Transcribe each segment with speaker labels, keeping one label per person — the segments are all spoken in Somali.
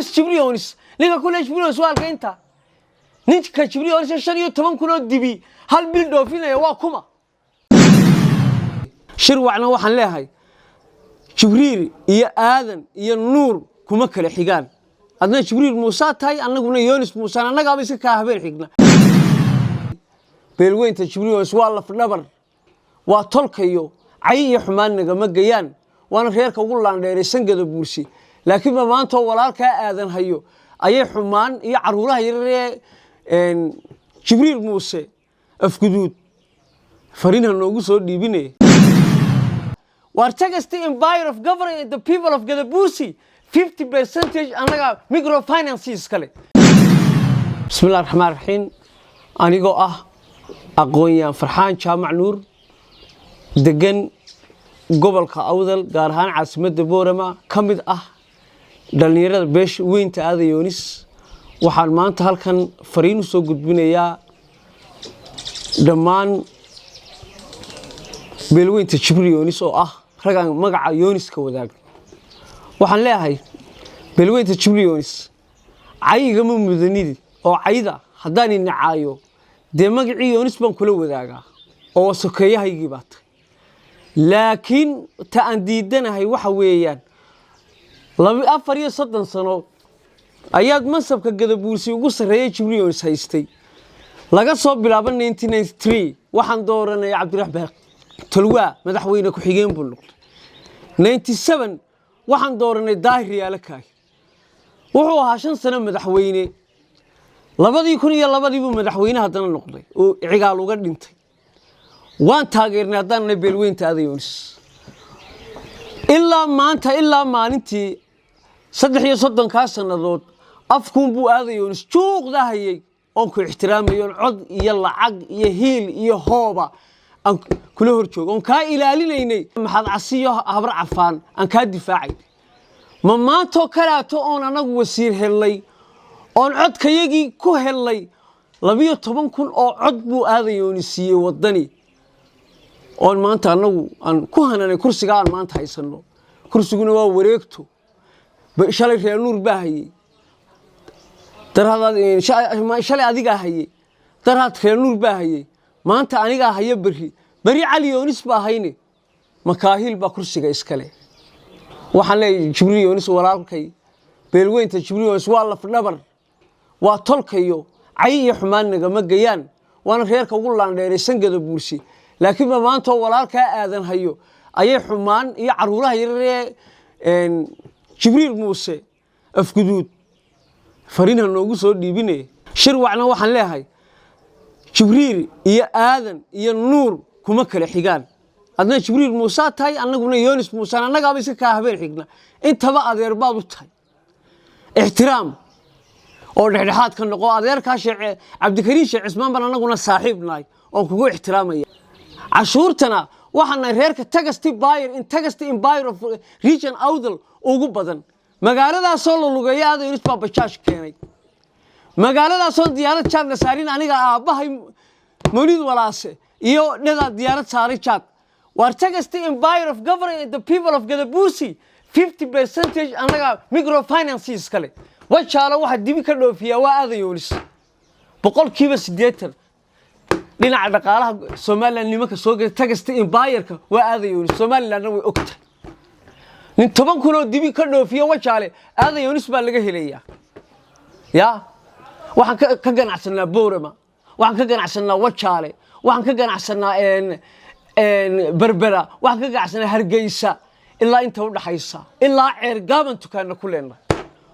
Speaker 1: Is Jibriil Yoonis ninka kule? Jibriil Yoonis waa halka inta ninka Jibriil Yoonis 15,000 oo dibi hal bil dhoofinaya waa kuma? Shirwacna waxaan leeyahay, Jibriil iyo Aadan iyo Nuur kuma kala xigaan. Adna Jibriil Muusaa tahay, annaguna Yoonis Muusaan, annagaaba iska kaa habeen xigna. Beelweynta Jibriil Yoonis waa lafdhabar, waa tolkayo, cay iyo xumaan nagama gayaan, waana reerka ugu laandheeraysan Gadabuursi. Laakiin ma maantoo walaalkaa Aadan hayo ayay xumaan iyo caruuraha yararee Jibriil Muuse Afguduud fariinha noogu soo dhiibine? Waar tagasta empire of government, the people of Gadabuursi, 50 percentage annaga microfinance iskale. Bismillahi raxmaan raxiim. Anigoo ah aqoon-yahan Farxaan Jaamac Nuur, degan gobolka Awdal, gaar ahaan caasimadda Boorama, ka mid ah dhallinyarada beesha weynta Aadan Yoonis, waxaan maanta halkan fariin u soo gudbinayaa dhammaan beelweynta Jibriil Yoonis, oo ah ragaan magaca Yooniska wadaag. Waxaan leeyahay beelweynta Jibriil Yoonis, caygama mudanidi oo cayda haddaan inacaayo, dee magacii Yoonis baan kula wadaagaa oo wasokeeyahaygii baa tahay. Laakiin ta aan diidanahay waxa weeyaan, 34 sano ayaad mansabka Gadabuursi ugu sarreeyay Jibriil Yoonis haystay. Laga soo bilaabo 1993 waxaan dooranay Cabdiraxmaan Tolwaa, madaxweyne ku-xigeen buu noqday. 97 waxaan dooranay Daahir Riyaale Kaay, wuxuu ahaa 5 sano madaxweyne. 2002-dii buu madaxweyne haddana noqday oo Cigaal uga dhintay. Waan taageernay haddaan nay beelweynta Aadan Yoonis. Ilaa maanta, ilaa maalintii, 33-kaa sannadood afkuunbuu Aadan Yoonis juuqda hayay oon ku ixtiraamayo, oon cod iyo lacag iyo hiil iyo hooba aan kula hor joogo, oon kaa ilaalinaynay Maxaad Casiyo Habar Cafaan, aan kaa difaacay. Ma maantoo kaleato oon anagu wasiir hellay, oon codkayagii ku hellay, 12,000 oo cod buu Aadan Yoonis siiyey Waddani, oon maanta anagu aan ku hananay kursiga aan maanta haysanno? Kursiguna waa wareegto. Shalay Reer Nuur baa hayey, shalay adigaa hayey, daraad Reer Nuur baa hayey, maanta anigaa haya, berri beri Cali Yoonis baa hayne. Makaahiil baa kursiga iskale. Waxaan leeyahay Jibriil Yoonis walaalkay, beelweynta Jibriil Yoonis waa lafdhabar, waa tolkayo, cay iyo xumaan nagama gayaan, waana reerka ugu laandheeraysan Gadabuursi. Laakiin ma maantoo walaalkaa Aadan hayo ayay xumaan iyo caruuraha yararee Jibriil Muuse Afguduud fariinha noogu soo dhiibine? Shirwacna waxaan leeyahay, Jibriil iyo Aadan iyo Nuur kuma kala xigaan. Adna Jibriil Muusaa tahay, annaguna Yoonis Muusaan, annagaaba iska kaa habeen xigna. Intaba adeer baad u tahay, ixtiraam oo dhexdhexaad ka noqo. Adeerkaa Sheekh Cabdikariin Sheekh Cismaan baan annaguna saaxiib nahay oon kugu ixtiraamaya. Cashuurtana waxaan nahay reerka tagasti buyer in tagasti empire of region Awdal ugu badan. Magaaladaasoo la lugeeyo Aadan Yoonis baa bajaaj keenay. Magaaladaasoo diyaarad jaad la saarin, aniga aabbahay Mawlid Walaase iyo dhadaa diyaarad saaray jaad. Waar tagasti empire of government, the people of Gadabuursi, 50 percentage annaga microfinance iskale. Wajaalo waxa dibi ka dhoofiyaa waa Aadan Yoonis. 80% dhinaca dhaqaalaha Somaliland nimanka soo gela tagasta empire-ka waa Aadan Yoonis. Somalilandna way ogtahay. Nin 10,000 oo dibi ka dhoofiya Wajaale, Aadan Yoonis baa laga helayaa. Ya waxaan ka ganacsanaa Boorama, waxaan ka ganacsanaa Wajaale, waxaan ka ganacsanaa Berbera, waxaan ka ganacsanaa Hargeysa ilaa inta udhaxaysa, ilaa Ceergaaban tukaana ku leenahay.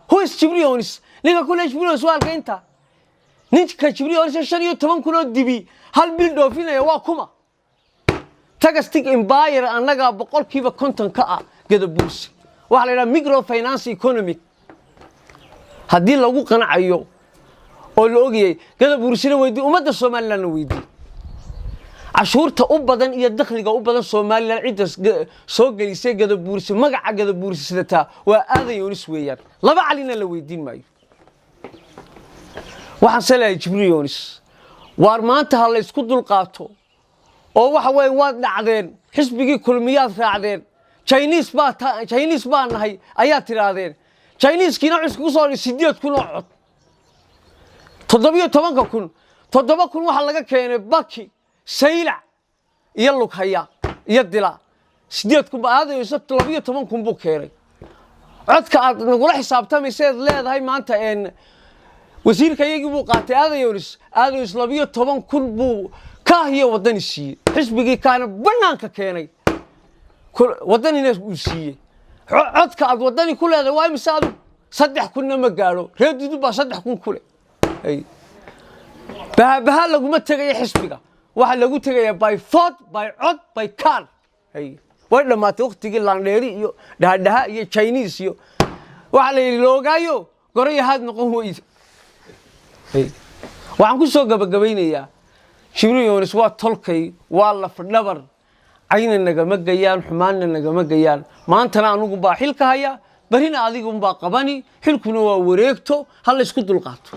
Speaker 1: Who is Jibriil Yoonis? Ninka kule Jibriil Yoonis waa halka inta ninka Jibriil Yoonis 15,000 oo dibi hal bil dhoofinaya waa kuma? Tagastig empire annagaa 50% ka ah Gadabuursi. Waxaa la yidhaha microfinance economic haddii lagu qancayo oo la ogayay, Gadabuursina weydii, ummadda Somalilandna weydii. Cashuurta u badan iyo dakhliga u badan Somaliland cidda soo gelisay Gadabuursi, magaca Gadabuursi sidataa, waa Aadan Yoonis weeyaan. Laba calina la weydiin maayo. Waxaan se leeyahay Jibriil Yoonis, waar maanta ha la ysku dulqaato oo waxa weeye waad dhacdeen, xisbigii Kulmiyaad raacdeen, Chinese baa Chinese baa nahay ayaad tidhaahdeen. Jiniiskiina wuxuu iskugu soo dhigay 8,000 oo cod. 17,000, 7,000 waxaa laga keenay Baki, Saylac iyo Lughaya iyo Dila. 8,000 ba aadayso, 12,000 buu keenay. Codka aad nagula xisaabtamaysa eed leedahay maanta wasiirka iyagii buu qaatay Aadan Yoonis, Aadan Yoonis 12,000 buu Kaah iyo Wadani siiyey. Xisbigii Kaahna banaanka keenay, Wadanina uu siiyey. Codka aad Wadani ku leedahay waa imise adigu? 3,000-na ma gaadho. Reer Dudub baa 3,000 ku leh. Bahabaha laguma tegayo xisbiga, waxaa lagu tegayaa by vote, by cod, by card. Way dhammaatay waktigii laandheeri iyo dhahadhaha iyo Chinese iyo waxaa la yidhi loogaayo gorayahaad noqon weyda. Waxaan ku soo gabagabaynayaa, Jibriil Yoonis waa tolkay, waa lafdhabar. Cayna nagama gayaan, xumaanna nagama gayaan. Maantana anugu baa xilka haya, berrina adigunbaa qabani. Xilkuna waa wareegto, ha laysku dulqaato.